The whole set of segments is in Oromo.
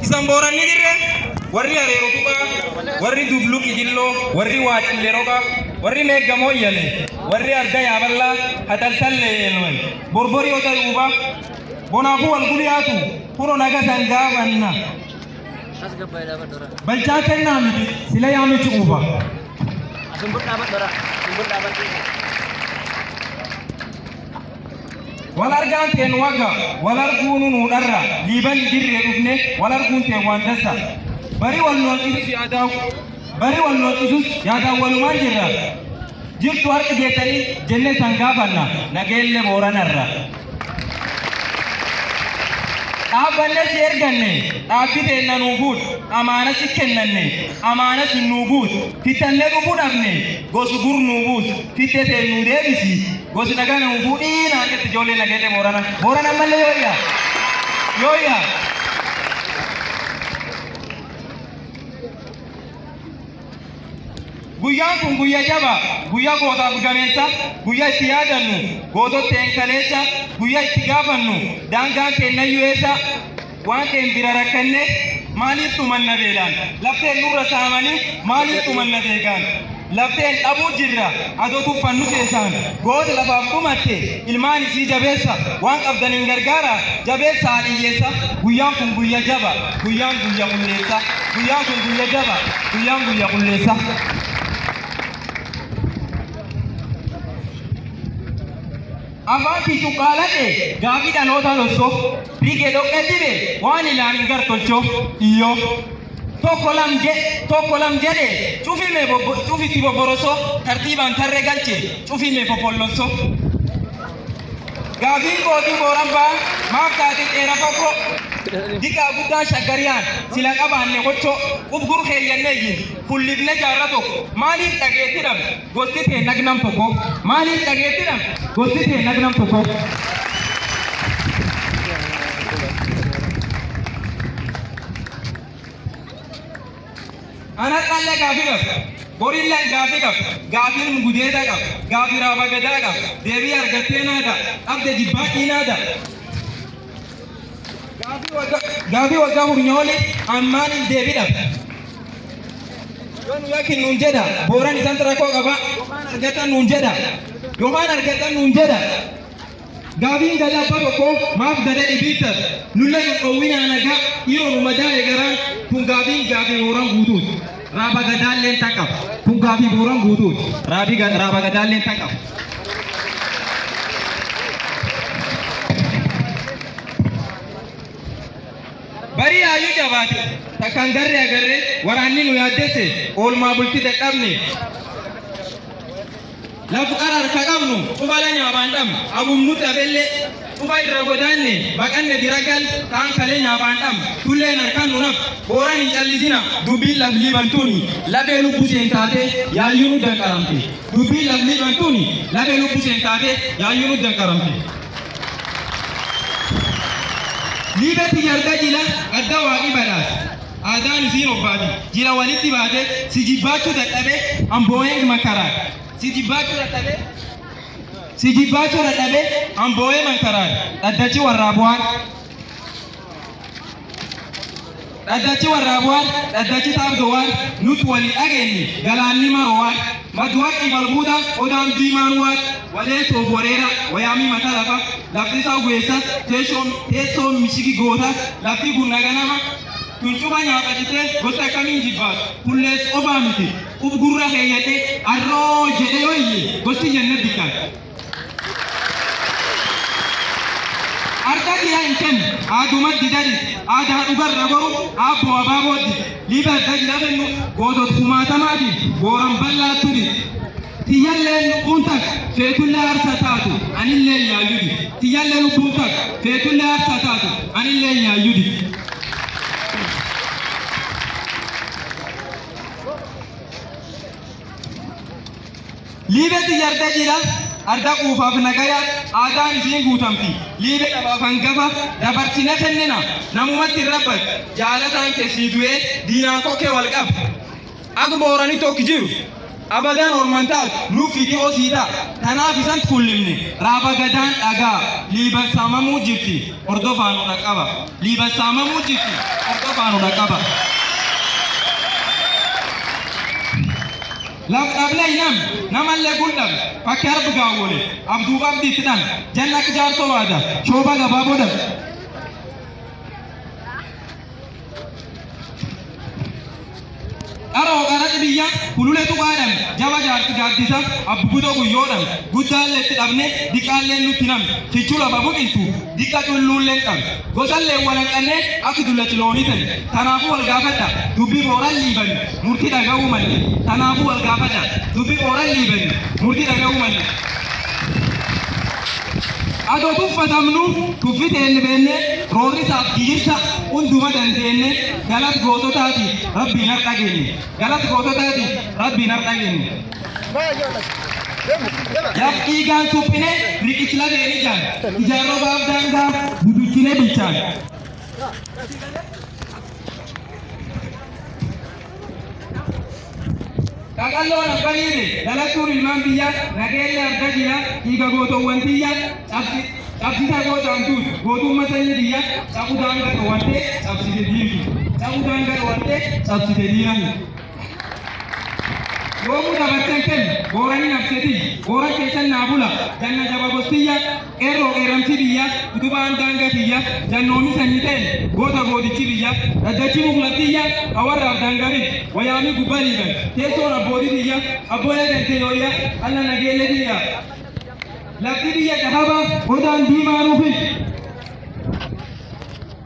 Isan Booranni dirre warri Areero Tuqaa, warri Dubluq Ijilloo, warri Waacillee Roqaa, warri Meeggamoo Iyyale, warri Arda Yaaballaa, Hataltallee Elwel, Borborii Ota Yuubaa, bonaafuu wal guliyaatu kunoo naga san gaafanna. Balchaa kennaa miti sila yaamichi quufa. Wal argaan teen wagga, wal arguunu nuu dharra, liiban dirree dhufne wal arguun teen waan dassa. Bari wal lolchisus yaadaan, bari wal lolchisus yaadaan walumaan jirra. Jirtu harki geettanii jennee san gaafanna nageelle Booranarra. Dhaabbanne si erganne dhaabbi teenna nuu guut, amaana si kennanne amaana si nuu guut, fitannee dhufuu dhabne gosu gur nuu buus, fittee teen nuu deebisi, gosi dhagaa nuu fuudhii naan jette ijoollee nageelle Boorana. Boorana ammallee yooyya yooyya. Guyyaan kun guyyaa jabaa, guyyaa gootaaf gameessa, guyyaa itti yaadannu, goototteen kaleessa, guyyaa itti gaafannu, daangaan keennayyuu eessa, waan keen bira rakkanne maaliif tumanna beelaan, lafteen nurra saamanii maaliif tumanna deegaan, lafteen dhabuu jirra adoo tuffannu keessaan, goota lafaaf dhumatte ilmaan isii jabeessa, waan qabdaniin gargaara jabeessa haadhiyyeessa. Guyyaan kun guyyaa jaba, guyyaan guyyaa qulleessa, guyyaan kun guyyaa jaba, guyyaan guyyaa qulleessa. Afaan kii cuqqaaladhe gaafii dhaloota lossoo rigee dhoqqee dibe waan ilaan hin gartolchoo iyyoo tokko lam jedhe cufime cufitti bobborosoo tartiibaan tarree galche cufime fofollonsoo. Gaafiin gootii Booran ba'aa maaf taate dheera tokko diqaa guddaan shaggariyaan sila qabaanne kochoo qubgur keeyyanneeyyin kullifne jaarra tokko maaliif dhageetti dhabne gosti tee nagnam tokko maaliif dhageetti dhabne gosti tee nagnam tokko. Ana qallee gaafii qaba. Borillaan gaafii qaba. Gaafiin gudeeda qaba. Gaafii raaba gadaa qaba. Deebii argattee naada. Dhabde jibbaa dhiinaada. Gaafii waggaa hurnyoole ammaan hin deebii dhaba. Yoo nu yakkin nuun jedha. Booran isaan rakkoo qaba. Yookaan argatan nuun jedha. Yookaan argatan nuun jedha. Gaafiin gada abbaa tokko maaf gada dhibiittas. Nulle nu dhoowwinaa nagaa dhiiroo nu madaa'e garaan kun gaafiin gaafii Booran guutuuti. Raaba gadaalleen tan qaba. Kun gaafii Booran guutuuti. Raaba gadaalleen tan qaba. Barii hayyuu jabaate takkaan garree agarree waraanni nu yaaddesse oolmaa bultii dadhabne. Lafu qara harka qabnu cufala nyaabaan dhabne abumnu dhabellee cufa irra godaanne baqanne dira gal kaan kalee nyaabaan dhabne tulleen harkaan nu naf Booran hin callisina dubbiin laflii bantuuni lafee lubbuu seen taate yaayyuu nu danqaramte dubbiin laflii bantuuni lafee lubbuu seen taate yaayyuu nu danqaramte. Liibeti yarda jila adda waaqi badhaase. Aadaan isiin obbaati. Jila walitti baate si jibbaachuu dadhabe amboo'ee makaraa. Si jibbaachuu dadhabe si jibbaachuu dadhabe amboo'ee makaraa. Dhaddachi warraa bu'aan. Dhaddachi warraa bu'aan. Dhaddachi taabdoo waan nuti walii dhageenye galaanni maroo waan. Maduwaqi balbuuda odaan diimaan waan. Walee soof wareera wayaamii mata lafa lafti isaa gueessa teessoon mishigi goota lafti gunna ganama tun cufa nyaaqatitee gosa akkamiin jibbaatu kullees qofaa miti uf gurra keeyyadhee arroo jedhee yoo iyye gosti jenne dikkaan. Arda jira hin kennu aaduma didadi aadaa dhugarra goru aabboo abaabooddi liiba adda jira kennu gootot kumaatamaatiif Booran bal'aattudi. Tiyyallee lubbuun takka feetullee aarsa taatu anillee yaayyudi. Tiyyallee lubbuun takka feetullee aarsa taatu anillee yaayyudi. Liibetti yarda jira arda quufaaf nagaya aadaan isiin guutamti. Liibe dhabaaf hangafa dabarsine kennina namumatti hin rabbat jaalataan keessii du'ee diinaan kokkee wal qaba. Akka Booranii tokko jiru. Abadaan orman taatu nuuf fiti osiita tanaaf isan kullimne raaba gadaan dhagaa liiban saamamuu jirti hordofaan dhaqqaba liiban saamamuu jirti hordofaan dhaqqaba. Laf dhabnee nam namallee guldhabe fakki harbi gaawwole abduuf abdiitti dhan janna akka jaarsoo waada shooba gabaaboo dhabe. Qaroo qaraxi biyya kululee tuqaadhaan jaba jaarsi gaaddisa abbugutoo guyyoodhaan guddaallee itti dhabne diqaallee nutti namne kichuu lafa buqiltu diqa culluullee qabne gosallee walanqannee akka dullachi loonii ta'e tanaafuu wal gaafadha dubbii booran liibani murtii dhaga'uu malle tanaafuu wal gaafadha dubbii booran liibani murtii dhaga'uu malle. Adoo tuffatamnu tuffiteen beenne roorrisaaf giirsa hunduma dandeenne galat goototaati rabbiin har'a geenye galat goototaati rabbiin har'a geenye. Laf dhiigaan suphine riqichi lafeen ijaan ijaarroo baaf daangaa guduchine bilchaan. Qaqalloon abbaniire dhalattuun ilmaan biyyaa nageenya arga jira dhiiga gootowwan tiyya cabsisa gootaan tuutu gootummaa sanyii biyya cabuu daangaa dhowwattee cabsite diintu cabuu daangaa dhowwattee cabsite diinatu. Yoomuu dabarteen kennu booranii nafsetii boora keessan naa bula janna jaba gostiyya qeerroo qeerramsi biyya utubaan daangaa tiyya jannoomi sanyii ta'e goota gootichi biyya dhaddachi muklatiyya hawarraaf daangabi wayaamii gubbaa liiban teessoon abbootii tiyya abbooya galtee yooyya alla nageelle tiyya lafti biyya dhahaba odaan diimaa nuufi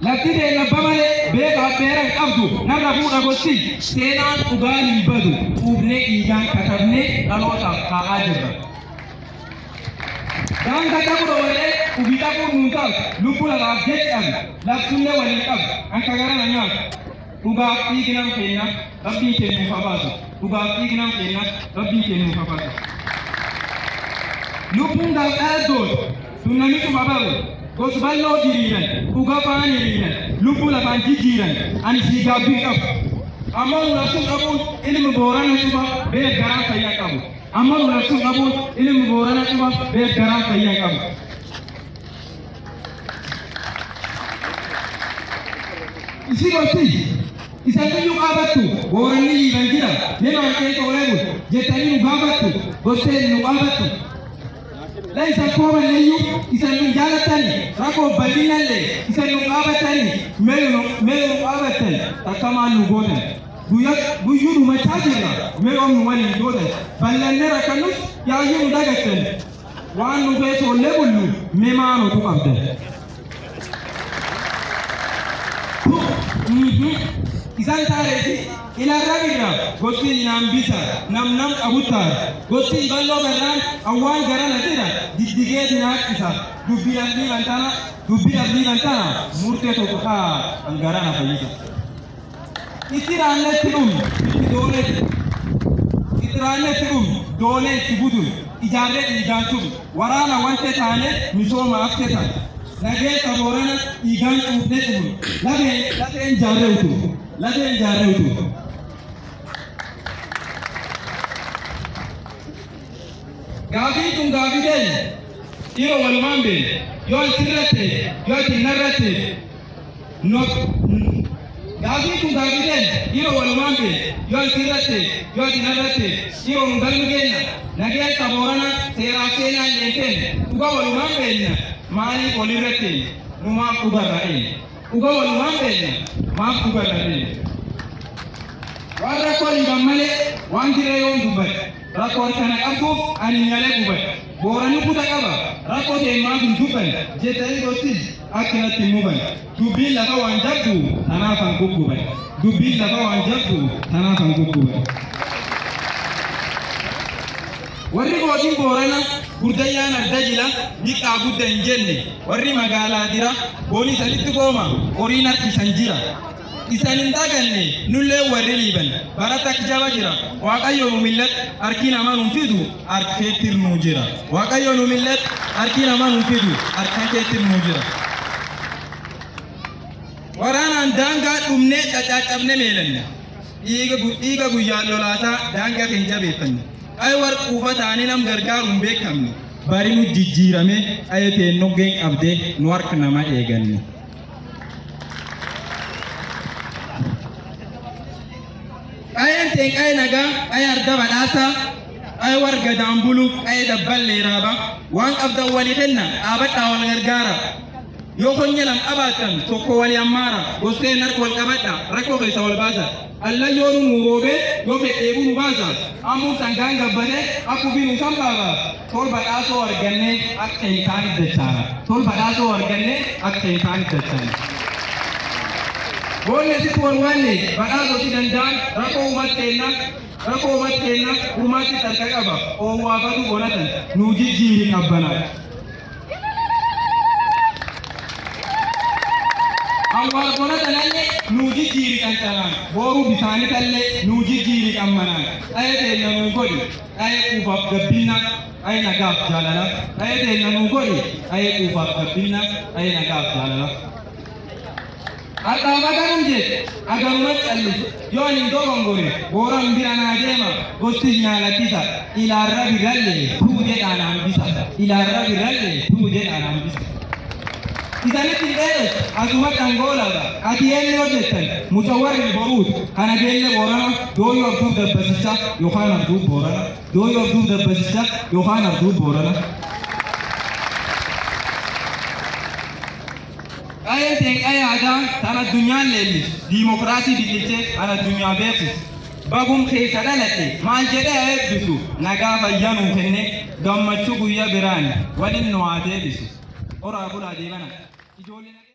lafti deellabba malee beekaa beeran qabdu narra fuudha gosti seenaan dhugaan hin badu quufnee dhiigaan katabnee dhalootaaf kaa'aa jirra. Daangaa dhabuu dhoowwee ubii dhabuu nuun taatu lubbuu lalaaf jecha laftunnee waliin qabdu anka gara na nyaatu dhugaaf dhiigi nam kenna rabbiin kennuuf habaasu dhugaaf dhiigi nam kenna rabbiin kennuuf habaasu. Lubbuun gaaf dhaladdoon sun namichu habaru gosa bal'oo diriiran dhugaa faan hiriiran lubbuu lafaan jijjiiran ani sii gaabbii qabu. Ammoo nu labsuun qabuun ilmi boorana cufa beek garaan fayyaa qabu. Ammoo nu labsuun qabuun ilmi boorana cufa beek garaan fayyaa qabu. Isi gosti isan iyyuu qaabattu booranni liiban jira nemaan keessa olee bulu jettanii nu gaafattu gosteen nu qaabattu. Laisa koomanneyyuu isan nu jaalattani rakkoo bal'inallee isan nu qaabattani meeyu nu qaabattan takkamaan nu gootan guyyuu dhumachaa jirra meeyoom nu waliin gootan bal'annee rakkannus yaayyuu nu dagattan waan nu keessa bullu meemaanotu qabdan. Isaan taareeti ilaarraa birra gosti naan bisa nam nam qabuttaa gosti bal'oo barraan awwaan gara na jira diddigee dinaaqisa dubbii dhabdii bantana murtee tokko kaa kan gara na fayyisa. Itti raannetti dhumu itti doonetti itti raannetti dhumu doonee itti budun ijaarree dhiigaan tubu waraana wante taane misooma hafte taane nageessa boorana dhiigaan cuufnee dhumu lafeen ijaarree utubu. Lafeen ijaarree utubu. Gaafiin tun gaafii ta'e dhiiroo walumaan beene yoo asirratti yoo ati narratti gaafiin tun gaafii ta'e dhiiroo walumaan beene yoo asirratti yoo ati narratti dhiiroo nu galmi kenna nageessa boorana seeraaf seenaa illee kenna dhugaa walumaan beenna maaliif walirratti nu maaf dhugarra eenyu dhugaa walumaan beenna maaf dhugarra eenyu. Waan rakkoo liiban malee waan dirree yoom dubbate rakkoo kana qabduuf ani nyalee gubate boorani kuta qaba rakkoo ta'e maaf hin dubbanne jettanii gosti akkanatti hin hubanne dubbiin lafa waan jabdu tanaaf han gugguban dubbiin lafa waan jabdu tanaaf han gugguban. Warri gootiin boorana gurdayyaan arda jila diqqaa gudda hin jenne warri magaalaa dira booni isanitti gooma horiin harkisan jira. Isan hin daganne nullee warri liiban barata akka jaba jira waaqayyo nu millat harki namaa nun fidu harkeetti nu jira waaqayyo nu millat harki namaa nun fidu harkeetti nu jira. Waraanaan daangaa dhumnee cacaacabne meelanne Dhiiga guyyaan lolaasaa daangaa keenya jabeeffanne. Qaye warquufa taanee nam gargaaru hin beekamne. Bari nu jijjiirame qaye teennoggeen qabdee nu harka nama eeganne. Qayeen teen qaye nagaa, qaye arda badhaasaa, qaye warga daambulu, qaye dabballee raaba. Waan qabdan walii kenna, dhaabadhaa wal gargaara. Yoo konya lam qabaattan tokko walii ammaara, gosteen harka wal qabadha, rakkoo keessa wal baasa. Alla yoo nu roobee yoo fedheebu nu baasa. Ammoo sangaan gabbate akka nu sanbaaba. Tol badhaasoo argannee akka hin taane dachaana. Tol badhaasoo argannee akka hin taane dachaana. Boolli sitti wal waanne badhaasoo si danda'an rakkoo uummatteenna rakkoo uummatteenna gurmaatti tarka qaba oowwaafatu godhatan nuu jijjiiri qabbana. Awwaar godhatan allee nuu jijjiiri qancalaan booruu bisaanii tallee nuu jijjiiri qammanaan dhayee teenna nuu godhi dhayee quufaaf gabbinna dhayee nagaaf jaalala dhayee teenna nuu godhi dhayee quufaaf gabbinna dhayee nagaaf jaalala. Har'aaf agaruu jedhe agaruma callisu yoo ani hin dogongore booran bira naa deema gosti nyaalattisa ilaarra birallee tuu jedhaan hambisa ilaarra birallee tuu jedhaan hambisa. Isanitti hin dheeressu asuma dhangoolaadha ati eenyu hojjettan muca warri boruuti kana geelle boorana dooyyoo abduuf dabbasicha yookaan abduuf boorana dooyyoo abduuf dabbasicha yookaan abduuf boorana. Qayeen teen qayee aadaa tan addunyaan leellisu diimokiraasii biqilchee kan addunyaa beeksisu. Bagum keessa dhaladhe maal jedhee eebbisu nagaa fayyaa nuu kenne gammachuu guyyaa biraan waliin nu haa deebisu. Horaa bulaa deebana. Ijoolleen.